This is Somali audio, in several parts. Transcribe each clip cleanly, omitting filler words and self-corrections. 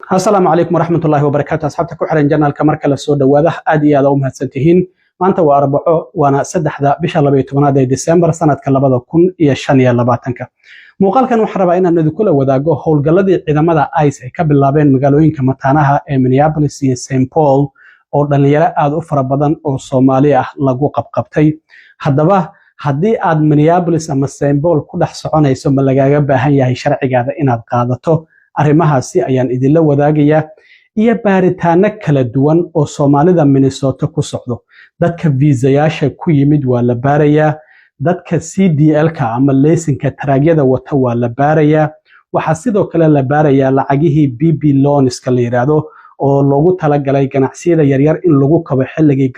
Asalaamu calaykum waraxmatullaahi wabarakaatu. Asxaabta ku xiran channelka, mar kale soo dhowaada. Aad iyo aad u mahadsantihiin. Maanta waa Arbaco, waana 3-da bisha 12aad ee Disembar, sanadka 2025-ka. Muuqaalkan waxaan rabaa inaan idinkula wadaago howlgalladii ciidamada ICE ay ka bilaabeen magaalooyinka mataanaha ee Minneapolis iyo St Paul, oo dhallinyaro aad u fara badan oo Soomaali ah lagu qabqabtay. Haddaba, haddii aad Minneapolis ama St Paul ku dhex soconayso, ma lagaaga baahan yahay sharcigaada inaad qaadato? Arrimahaasi ayaan idinla wadaagayaa, iyo baaritaano kala duwan oo Soomaalida Minnesota ku socdo. Dadka viisayaasha ku yimid waa la baarayaa, dadka CDL-ka ama leysinka taraagyada wata waa la baarayaa. Waxaa sidoo kale la baarayaa lacagihii PPP loanska la yidhaahdo, oo loogu talagalay ganacsiyada yaryar in lagu kabo xilligii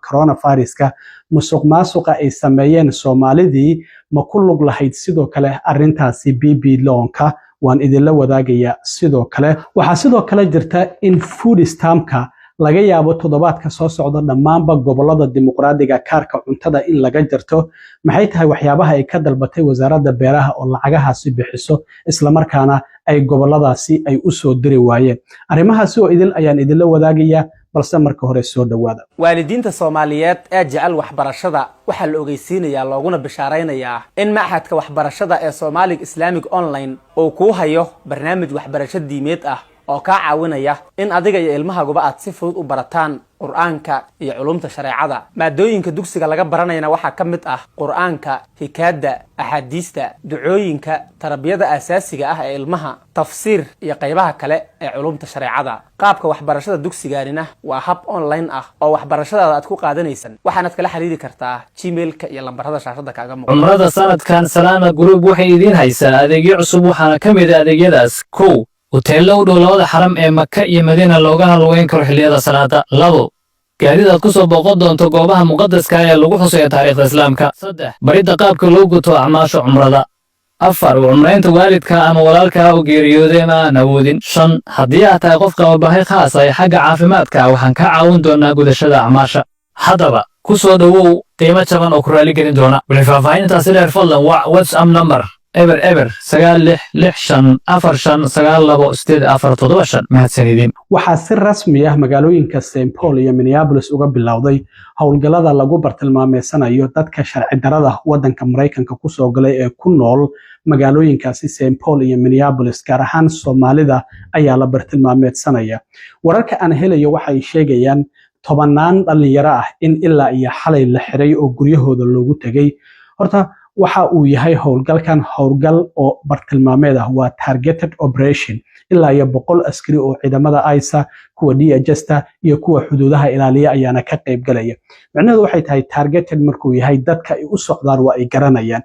coronaviruska. Musuq maasuqa ay sameeyeen Soomaalidii ma ku lug lahayd sidoo kale arrintaasi PPP loanka? Waan idinla wadaagayaa. Sidoo kale, waxaa sidoo kale jirta in food stampka laga yaabo toddobaadka soo socda dhammaanba gobolada Dimuqraadiga kaarka cuntada in laga jarto. Maxay tahay waxyaabaha ay ka dalbatay Wasaaradda Beeraha oo lacagahaasi bixiso, islamarkaana ay goboladaasi ay u soo diri waayeen? Arrimahaasi oo idil ayaan idinla wadaagayaa, balse marka hore soo dhowaada. Waalidiinta Soomaaliyeed ee jecel waxbarashada waxaa la ogeysiinayaa looguna bishaaraynayaa in Machadka Waxbarashada ee Somali Islamic Online uu kuu hayo barnaamij waxbarasho diimeed ah oo kaa caawinaya in adiga iyo ilmahaguba aad si fudud u barataan Qur-aanka iyo culumta shareecada. Maadooyinka dugsiga laga baranayana waxaa ka mid ah Qur-aanka, hikaada, axaadiista, ducooyinka, tarbiyada asaasiga ah ee ilmaha, tafsiir iyo qaybaha kale ee culumta shareecada. Qaabka waxbarashada dugsigaanina waa hab online ah oo waxbarashadaada aad ku qaadanaysan. Waxaanaad kala xiriiri kartaa Gmailka iyo lambarada shaashada kaaga muuqda. Cumrada sanadkan Salaama Group waxay idiin haysaa adeegyo cusub. Waxaana ka mid a adeegyadaas: 1, huteello u dhow labada xaram ee Maka iyo Madiina looga lugeyn karo xilliyada salaada; 2, gaadiid aad ku soo booqan doonto goobaha muqadaska ee lagu xusayo taariikhda Islaamka; 3, baridda qaabka loo guto acmaasha cumrada; 4, u cumraynta waalidka ama walaalkaa oo geeriyooday ama aan awoodin; 5, haddii aad tahay qof qaba baahi khaas ah ee xagga caafimaadka, waxaan kaa caawin doonaa gudashada acmaasha. Haddaba ku soo dhowow qiimo jaban oo ku raali gelin doona. Wixii faahfaahintaasi dheer, fadlan wac WhatsApp number 0009665459 2847. Mahadsanidin. Waxaa si rasmi ah magaalooyinka St Paul iyo Minneapolis uga bilowday howlgallada lagu bartilmaameysanayo dadka sharci darada waddanka Maraykanka kusoo galay ee ku nool magaalooyinkaasi St Paul iyo Minneapolis. Gaar ahaan Soomaalida ayaa la bartilmaameedsanaya. Wararka aan helayo waxay sheegayaan tobanaan dhallinyaro ah in ilaa iyo xalay la xiray oo guryahooda loogu tegay. Horta waxa uu yahay howlgalkan howlgal oo bartilmaameed ah, waa targeted operation. Ilaa iyo 100 askari oo ciidamada ICE, kuwa DHS-ta iyo kuwa xuduudaha ilaaliya ayaana ka qayb galaya. Micnaheedu waxay tahay, targeted markuu yahay, dadka ay u socdaan waa ay garanayaan.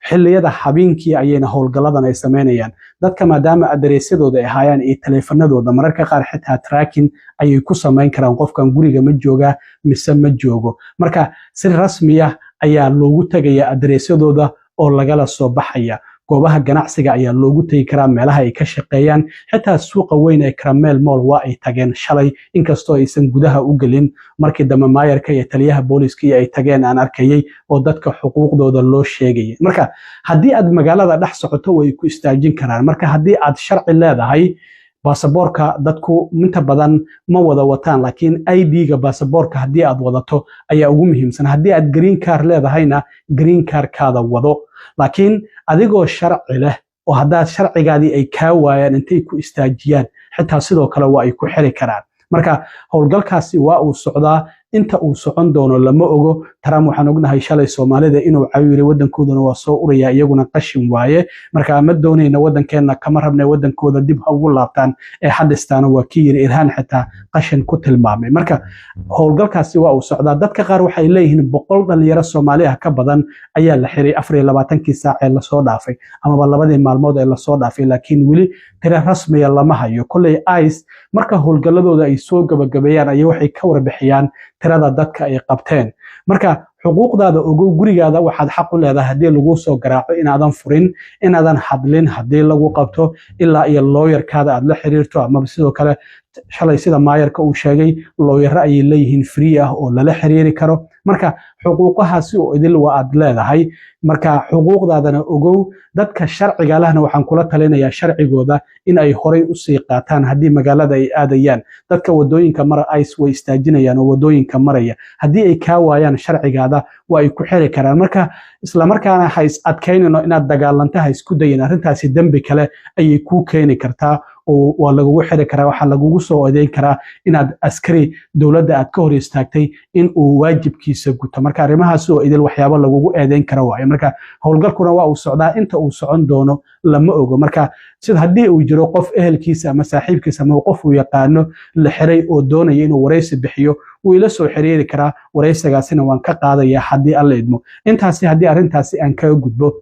Xilliyada habeenkii ayayna howlgalladan ay sameynayaan. Dadka maadaama adareysyadooda ay haayaan iyo taleefanadooda, mararka qaar xitaa tracking ayay ku samayn karaan, qofkan guriga ma joogaa mise ma joogo. Marka si rasmi ah ayaa loogu tegaya adareysyadooda oo lagala soo baxaya. Goobaha ganacsiga ayaa loogu tegi karaa, meelaha ay ka shaqeeyaan. Xitaa suuqa weyn ee Karmel Mall waa ay tageen shalay, inkastoo aysan gudaha u gelin. Markii dambe maayarka iyo taliyaha booliska iyo ay tageen aan arkayay oo dadka xuquuqdooda loo sheegayay. Marka haddii aad magaalada dhex socoto, way ku istaajin karaan. Marka haddii aad sharci leedahay, baasaboorka dadku inta badan ma wada wataan, laakiin ID-ga baasaboorka haddii aad wadato ayaa ugu muhiimsan. Haddii aad green card leedahayna, green cardkaada wado. Laakiin adigoo sharci leh oo haddaad sharcigaadii ay kaa waayaan, intay ku istaajiyaan, xitaa sidoo kale waa ay ku xiri karaan. Marka howlgalkaasi waa uu socdaa. Inta uu socon doono lama ogo. Trump waxaan ognahay shalay Soomaalida inuu cawiri, waddankoodana waa soo uraya, iyaguna qashin waaye. Marka ma doonayna, waddankeenna kama rabna, waddankooda dib ha ugu laabtaan ee xadhistaana waa kii yiri. Ilhaan xitaa qashin ku tilmaamay. Marka howlgalkaasi waa uu socdaa. Dadka qaar waxay leeyihiin 100 dhalinyaro Soomaali ah ka badan ayaa la xiray 24-kii saac ee lasoo dhaafay amaba 2dii maalmood ee lasoo dhaafay, laakiin weli tiro rasmiya lama hayo. Kolley ICE marka howlgalladooda ay soo gabagabeeyaan ayay waxay ka warbixiyaan tirada dadka ay qabteen. Marka Xuquuqdaada ogow. Gurigaada waxaad xaq u leedahay haddii lagu soo garaaco inaadan furin, inaadan hadlin haddii lagu qabto, ilaa iyo looyarkaada aad la xiriirto. Amaba sidoo kale shalay sida maayarka uu sheegay, looyaro ayay leeyihiin free ah oo lala xiriiri karo. Marka xuquuqahaasi oo idil waa aad leedahay. Marka xuquuqdaadana ogow. Dadka sharciga lehna waxaan kula talinayaa sharcigooda in ay horay usii qaataan haddii magaalada ay aadayaan. Dadka wadooyinka mara ICE way istaajinayaan oo wadooyinka maraya, haddii ay kaa waayaan sharcigaada waa ay ku xiri karaan. Marka islamarkaana ha is adkaynino inaad dagaalanto, ha isku dayin. Arrintaasi dembi kale ayay kuu keeni kartaa oo waa lagugu xiri karaa. Waxaa lagugu soo eedeyn karaa inaad askari dowladda aad ka hor istaagtay in uu waajibkiisa guto. Marka arrimahaas oo idil waxyaabo lagugu eedeyn kara waayo. Marka howlgalkuna waa uu socdaa, inta uu socon doono lama ogo. Marka sida haddii uu jiro qof ehelkiisa ama saaxiibkiisa ama qof uu yaqaano la xiray oo doonaya inuu waraysi bixiyo, wuu ila soo xiriiri karaa, waraysigaasina waan ka qaadaya haddii Alla idmo. Intaasi haddii arrintaasi aan kaga gudbo,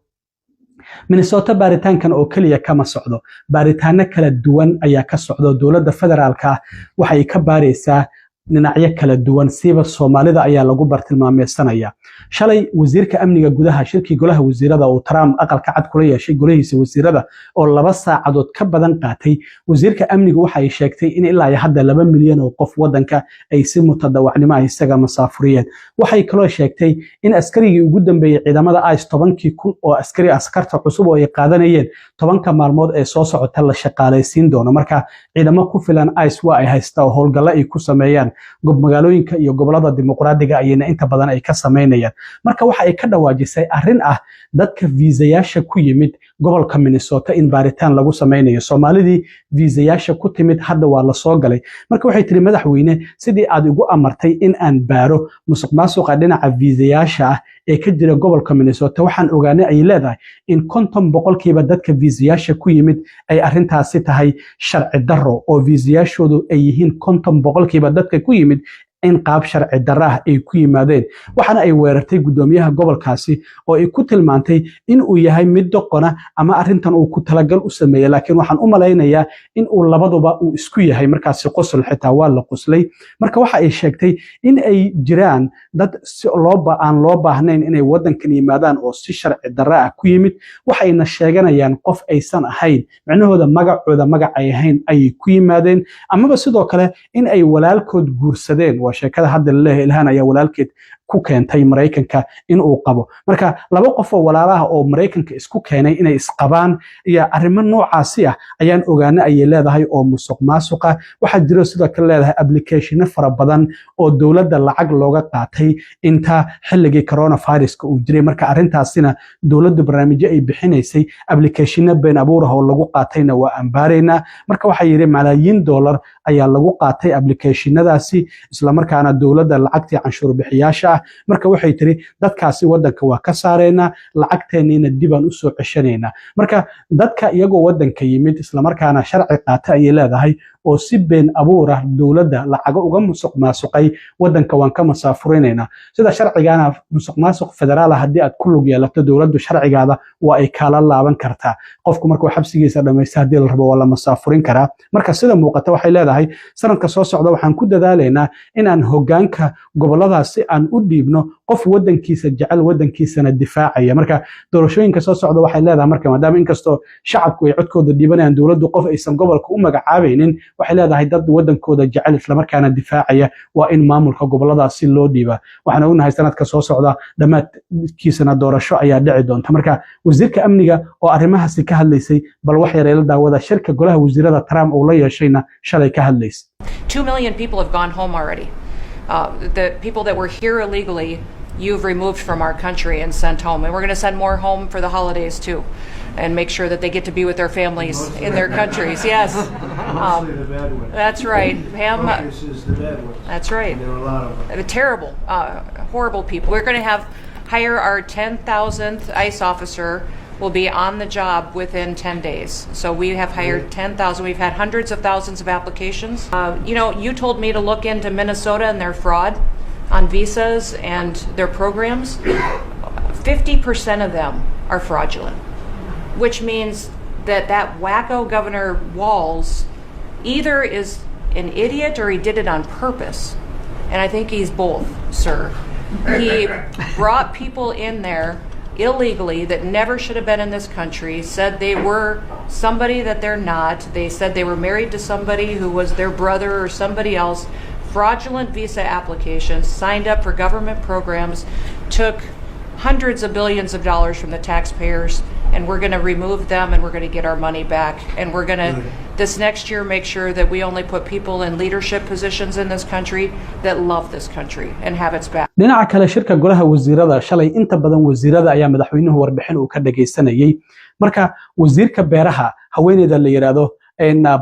Minnesota baaritaankan oo keliya kama socdo, baaritaano kala duwan ayaa ka socdo. Dowladda federaalka ah waxay ka baaraysaa dhinacyo kala duwan, siiba Soomaalida ayaa lagu bartilmaameysanaya. Shalay wasiirka amniga gudaha, shirkii golaha wasiirada uu Trump Aqalka Cad kula yeeshay golahiisa wasiirada oo 2 saacadood ka badan qaatay, wasiirka amnigu waxa ay sheegtay in ilaa iyo hadda 2 milyan oo qof wadanka ay si mutadawacnimo ah isaga masaafuriyeen. Waxay kaloo sheegtay in askarigii ugu dambeeyey ciidamada ICE, 10,000 oo askari, askarta cusub oo ay qaadanayeen, 10-ka maalmood ee soo socota la shaqaalaysiin doono. Marka ciidamo ku filan ICE waa ay haystaa oo howlgallo ay ku sameeyaan magaalooyinka iyo gobolada dimuqraadiga ayayna inta badan ay ka samaynayaan. Marka waxa ay ka dhawaajisay arrin ah dadka viisayaasha ku yimid gobolka Minnesota in baaritaan lagu samaynayo. Soomaalidii viisayaasha ku timid hadda waa la soo galay. Marka waxay tiri, "Madaxweyne, sidii aad igu amartay in aan baaro musuq maasuqa dhinaca viisayaasha ah ee ka jira gobolka Minnesota, waxaan ogaanay," ay leedahay, "in 50% dadka viisayaasha ku yimid ay arrintaasi tahay sharci darro, oo viisayaashoodu ay yihiin 50% dadka ku yimid in qaab sharci darro ah ay ku yimaadeen." Waxaana ay weerartay guddoomiyaha gobolkaasi oo ay ku tilmaantay in uu yahay mid doqona ama arrintan uu ku talagal u sameeyey, laakiin waxaan u malaynayaa in uu labaduba uu isku yahay. Markaasi qosol xitaa waa la qoslay. Marka waxa ay sheegtay in ay jiraan dad si aan loo baahnayn inay waddankan yimaadaan oo si sharci darro ah ku yimid, waxayna sheeganayaan qof aysan ahayn, micnahooda magacooda magac ay ahayn ayay ku yimaadeen, amaba sidoo kale in ay walaalkood guursadeen. Waa sheekada hadda laleeyahay, Ilhaan ayaa walaalkeed ku keentay Maraykanka in uu qabo. Marka laba qof oo walaalaha oo Maraykanka isku keenay inay isqabaan iyo arrimo noocaasi ah ayaan ogaana, ayay leedahay, oo musuq maasuqa. Waxaa jiro sidoo kale leedahay applicationo fara badan oo dowladda lacag looga qaatay inta xilligii coronaviruska uu jiray. Marka arrintaasina dowladdu barnaamijyo ay bixinaysay, applicationo been abuur ah oo lagu qaatayna waa aan baaraynaa. Marka waxaa yidhi malaayiin dollar ayaa lagu qaatay applicationadaasi, islamarkaana dowladda lacagtii canshuur bixiyaasha ah. Marka waxay tiri, dadkaasi wadanka waa ka saareynaa, lacagteenniina dibaan usoo ceshanaynaa. Marka dadka iyagoo wadanka yimid islamarkaana sharci qaata, ayay leedahay, oo si been abuur ah dowladda lacago uga musuq maasuqay, wadanka waan ka masaafurinaynaa. Sida sharcigana musuq maasuq federaal ah haddii aad ku lug yeelato, dowladdu sharcigaada waa ay kaala laaban kartaa. Qofku markuu xabsigiisa dhamaysta, haddii la rabo waa la masaafurin karaa. Marka sida muuqata waxay leedahay, sanadka soo socda waxaan ku dadaalaynaa inaan hoggaanka goboladaasi aan u dhiibno qof wadankiisa jecel, wadankiisana difaacaya. Marka doorashooyinka soo socda waxay leedahay, marka maadaama inkastoo shacabku ay codkooda dhiibanayaan, dowladdu qof aysan gobolka u magacaabaynin, waxay leedahay dad wadankooda jecel islamarkaana difaacaya waa in maamulka goboladaasi loo dhiibaa. Waxaan ognahay sanadka soo socda dhammaadkiisana doorasho ayaa dhici doonta. Marka wasiirka amniga oo arrimahaasi ka hadlaysay, bal wax yareela daawada shirka golaha wasiirada Trump uu la yeeshayna shalay ka hadlaysay. 2 million people have gone home already. The people that were here illegally, you've removed from our country and sent home. And we're going to send more home for the holidays too, and make sure that they get to be with their families in their countries. Yes. Mostly the bad ones. That's right. Pam, Focus is the bad ones. That's right. And there are a lot of them. Terrible, horrible people. We're going to have hire our 10,000th ICE officer will be on the job within 10 days. So we have hired 10,000. We've had hundreds of thousands of applications. You told me to look into Minnesota and their fraud on visas and their programs. 50% of them are fraudulent, which means that that wacko Governor Walz either is an idiot or he did it on purpose. And I think he's both, sir. He brought people in there illegally that never should have been in this country, said they were somebody that they're not. They said they were married to somebody who was their brother or somebody else. Fraudulent visa applications, signed up for government programs, took hundreds of billions of dollars from the taxpayers, and we're going to remove them and we're going to get our money back. And we're going to, this next year, make sure that we only put people in leadership positions in this country that love this country and have its back. Dhinaca kale, shirka golaha wasiirada shalay, inta badan wasiirada ayaa madaxweynuhu warbixin uu ka dhagaysanayay. Marka wasiirka beeraha, haweeneyda la yidhaahdo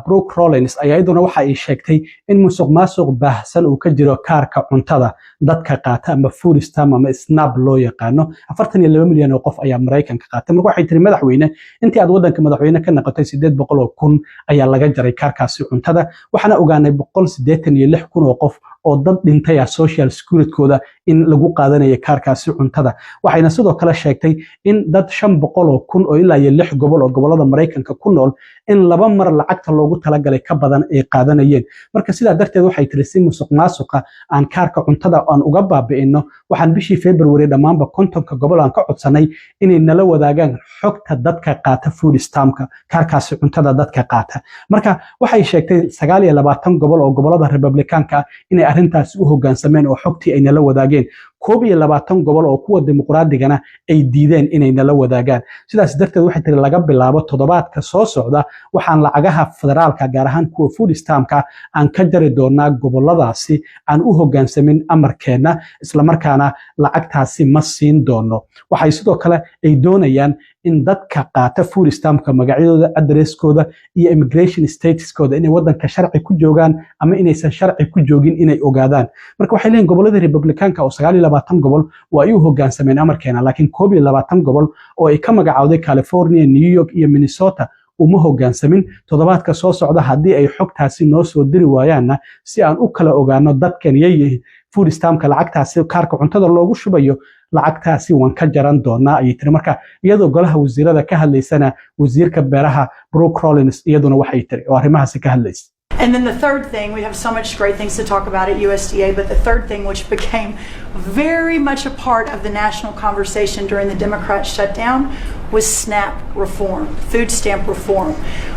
Brooke Rollins, ayaa iyaduna waxa ay sheegtay in musuq maasuq baahsan uu ka jiro kaarka cuntada dadka qaata ama food stamp ama SNAP loo yaqaano. 42 milyan oo qof ayaa Maraykanka qaatay. Marka waxay tiri, madaxweyne, intii aad waddanka madaxweyne ka noqotay, 800,000 ayaa laga jaray kaarkaasi cuntada. Waxaana ogaanay 186,000 oo qof oo dad dhintay ah social security-kooda in lagu qaadanayo kaarkaasi cuntada. Waxayna sidoo kale sheegtay in dad 500,000 oo ilaa iyo lix gobol oo gobolada Maraykanka ku nool in laba mar lacagta loogu talagalay ka badan ay qaadanayeen. Marka sidaa darteed waxay tiri, si musuq maasuqa aan kaarka cuntada aan uga baabi'ino, waxaan bishii February dhammaanba 50-ka gobol aan ka codsanay inay nala wadaagaan xogta dadka qaata food stampka, kaarkaasi cuntada dadka qaata. Marka waxay sheegtay 29 gobol oo gobolada Republikaanka ah inay arrintaasi u hoggaansameen oo xogtii ay nala wadaageen, 21 gobol oo kuwa Dimuqraadigana ay diideen inay nala wadaagaan. Sidaas darteed waxay tiri, laga bilaabo toddobaadka soo socda, waxaan lacagaha federaalka, gaar ahaan kuwa food stampka, aan ka jari doonaa goboladaasi aan u hoggaansamin amarkeenna, islamarkaana lacagtaasi ma siin doono. Waxay sidoo kale ay doonayaan in dadka qaata food stampka magacyadooda, addresskooda iyo immigration statuskooda, inay waddanka sharci ku joogaan ama inaysan sharci ku joogin, inay ogaadaan. Marka waxay leeyihin gobolada Republikaanka oo 29 gobol waa ay u hoggaansameen amarkeena, laakiin 21 gobol oo ay ka magacowday California, New York iyo Minnesota uma hoggaansamin. Toddobaadka soo socda haddii ay xogtaasi noo soo diri waayaanna, si aan u kala ogaano dadkan yayihiin food stampka lacagtaasi kaarka cuntada loogu shubayo, lacagtaasi waan ka jaran doonaa, ayay tiri. Marka iyadoo golaha wasiirada ka hadlaysana, wasiirka beeraha Brooke Rollins iyaduna waxay tiri oo arrimahaasi ka hadlaysa. And then the third thing, we have so much great things to talk about at USDA, but the third thing, which became very much a part of the national conversation during the Democrat shutdown, was SNAP reform, food stamp reform.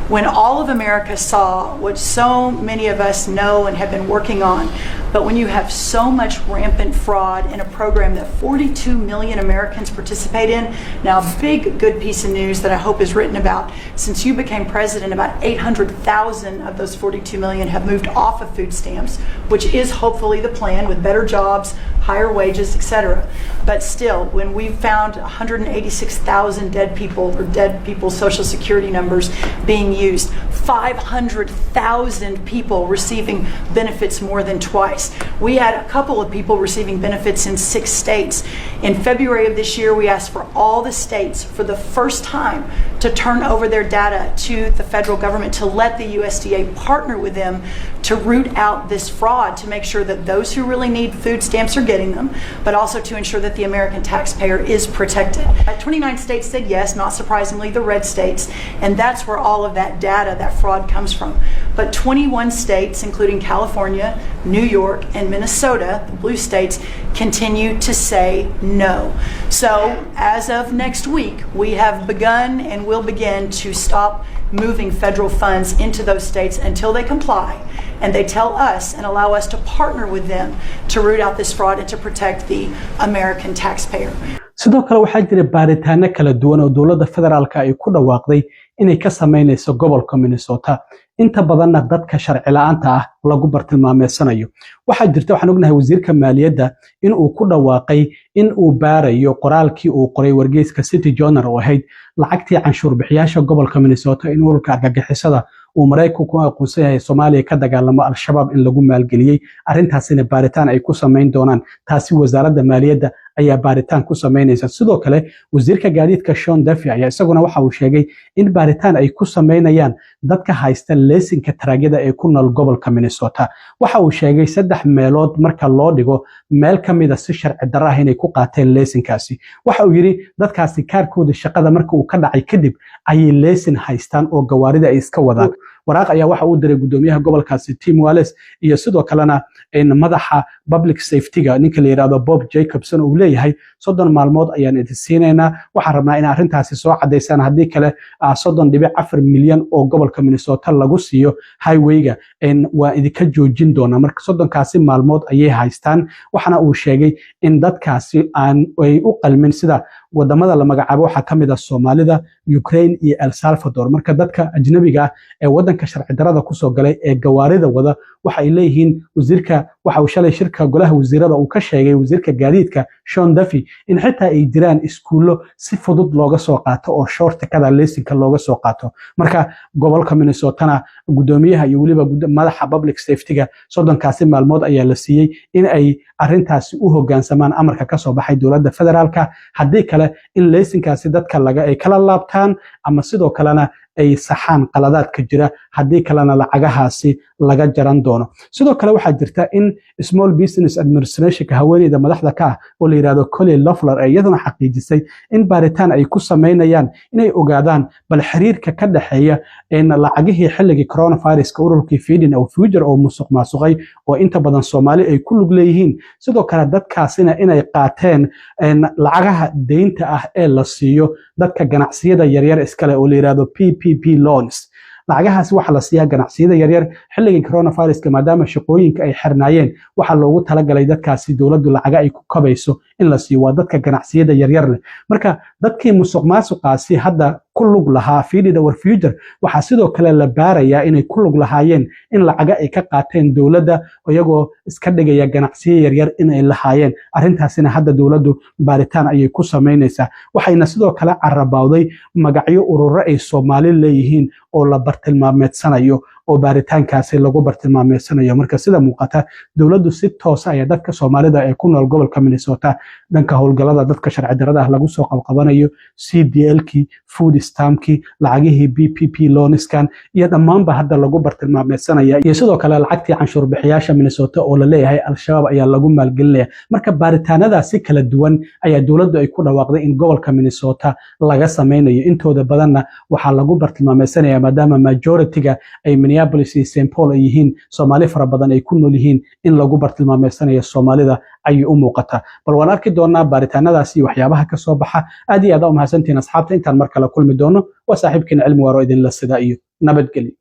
When all of America saw what so many of us know and have been working on, but when you have so much rampant fraud in a program that 42 million Americans participate in, now, a big good piece of news that I hope is written about: since you became president, about 800,000 of those 42 million have moved off of food stamps, which is hopefully the plan with better jobs, higher wages, etc. But still, when we found 186,000 dead people or dead people's social security numbers being used, 500,000 people receiving benefits more than twice. We had a couple of people receiving benefits in six states. In February of this year, we asked for all the states for the first time to turn over their data to the federal government to let the USDA partner with them to root out this fraud, to make sure that those who really need food stamps are getting them, but also to ensure that the American taxpayer is protected. 29 states said yes, not surprisingly, the red states, and that's where all of that data, that fraud comes from. But 21 states, including California, New York, and Minnesota, the blue states, continue to say no. So as of next week, we have begun and will begin to stop moving federal funds into those states until they comply and they tell us and allow us to partner with them to root out this fraud and to protect the American taxpayer. Sidoo kale waxaa jira baaritaano kala duwan oo dowladda federaalka ay ku dhawaaqday inay ka samaynayso gobolka Minnesota, inta badanna dadka sharci la'aanta ah lagu bartilmaameedsanayo. Waxaa jirta, waxaan ognahay wasiirka maaliyadda in uu ku dhawaaqay in uu baarayo qoraalkii uu qoray wargeyska City Journal oo ahayd lacagtii canshuur bixiyaasha gobolka Minnesota in ururka argagixisada uu Maraykanku ku aqoonsan yahay Soomaaliya ka dagaalamo, Al-Shabaab, in lagu maalgeliyey. Arrintaasina baaritaan ay ku samayn doonaan. Taasi wasaaradda maaliyadda ayaa baaritaan ku samaynaysa. Sidoo kale wasiirka gaadiidka Sean Duffy ayaa isaguna waxa uu sheegay in baaritaan ay ku samaynayaan dadka haysta leesinka taraagyada ee ku nool gobolka Minnesota. Waxa uu sheegay saddex meelood marka loo dhigo meel ka mida si sharci darro ah inay ku qaateen leesinkaasi. Waxa uu yidhi dadkaasi kaarkooda shaqada marka uu ka dhacay kadib ayay leesin haystaan oo gawaarida ay iska wadaan. Waraaq ayaa waxa uu diray gudoomiyaha gobolkaasi Tim Walz iyo sidoo kalena madaxa public safety-ga, ninka la yidhahdo Bob Jacobson, uu leeyahay: 30 maalmood ayaan idin siinaynaa, waxaan rabnaa in arrintaasi soo caddaysaan, haddii kale 30.4 milyan oo gobolka Minnesota lagu siiyo highwayga waa idinka joojin doonaa. Marka 30-kaasi maalmood ayay haystaan. Waxaana uu sheegay in dadkaasi aan ay u qalmin, sida wadamada la magacaabo waxaa ka mid ah Soomaalida, Ukraine iyo El Salvador. Marka dadka ajnabiga ah ee wadanka sharci darada kusoo galay ee gawaarida wada, waxa ay leeyihiin wasiirka, waxa uu shalay shirka golaha wasiirada uu ka sheegay wasiirka gaadiidka Sean Duffy in xitaa ay jiraan iskuullo si fudud looga soo qaato oo shortcut-ka leysinka looga soo qaato. Marka gobolka Minnesotana gudoomiyaha iyo weliba madaxa public safety-ga 30-kaasi maalmood ayaa la siiyey in ay arrintaasi u hoggaansamaan amarka ka soo baxay dowladda federaalka, haddii kale in leysinkaasi dadka laga ay kala laabtaan ama sidoo kalena ay saxaan qaladaadka jira, haddii kalena lacagahaasi laga jaran doono. Sidoo kale waxaa jirta in Small Business Administrationka, haweeneyda madaxda ka ah oo la yidhahdo Kelly Loeffler, ee iyaduna xaqiijisay in baaritaan ay ku samaynayaan inay ogaadaan bal xiriirka ka dhexeeya in lacagihii xilligii coronaviruska ururkii Feeding Our Future oo musuq maasuqay oo inta badan Soomaali ay ku lug leeyihiin, sidoo kale dadkaasina inay qaateen lacagaha deynta ah ee la siiyo dadka ganacsiyada yaryar iskale oo la yidhahdo PPP loans. Lacagahaasi waxaa la siiyaa ganacsiyada yaryar xilligii coronaviruska, maadaama shaqooyinka ay xirnaayeen, waxaa loogu talagalay dadkaasi dowladdu lacaga ay ku kabayso in la siiyo, waa dadka ganacsiyada yaryar leh. Marka dadkii musuq maasuqaasi hadda ku lug lahaa Feeding Our Future, waxaa sidoo kale la baarayaa inay ku lug lahaayeen in lacaga ay ka qaateen dowladda iyagoo iska dhigaya ganacsiyo yaryar inay lahaayeen. Arrintaasina hadda dowladdu baaritaan ayay ku samaynaysaa. Waxayna sidoo kale carabawday magacyo ururo ay Soomaali leeyihiin oo la bartilmaameedsanayo oo baaritaankaasi lagu bartilmaameedsanayo. Marka sida muuqata, dowladdu si toosa ayaa dadka Soomaalida ee ku nool gobolka Minnesota dhanka howlgallada dadka sharci darrada ah lagu soo qabqabanayo, CDL-kii, food stamp-kii, lacagihii PPP loans-kan iyo dhammaanba hadda lagu bartilmaameedsanaya, iyo sidoo kale lacagtii canshuur bixiyaasha Minnesota oo la leeyahay Al-Shabaab ayaa lagu maalgelinaya. Marka baaritaanadaasi kala duwan ayaa dowladdu ay ku dhawaaqday in gobolka Minnesota laga sameynayo. Intooda badanna waxaa lagu bartilmaameedsanaya, maadaama majority-ga ay Minneapolis iyo St Paul ay yihiin, Soomaali fara badan ay ku nool yihiin, in lagu bartilmaameedsanayo Soomaalida ayay u muuqataa. Bal waan arki doonaa baaritaanadaasi iyo waxyaabaha ka soo baxa. Aad iyo aad aa u mahadsantihiin, asxaabta. Intaan mar kale kulmi doono, waa saaxiibkiina Cilmi Waaro idinla sida iyo nabadgelyo.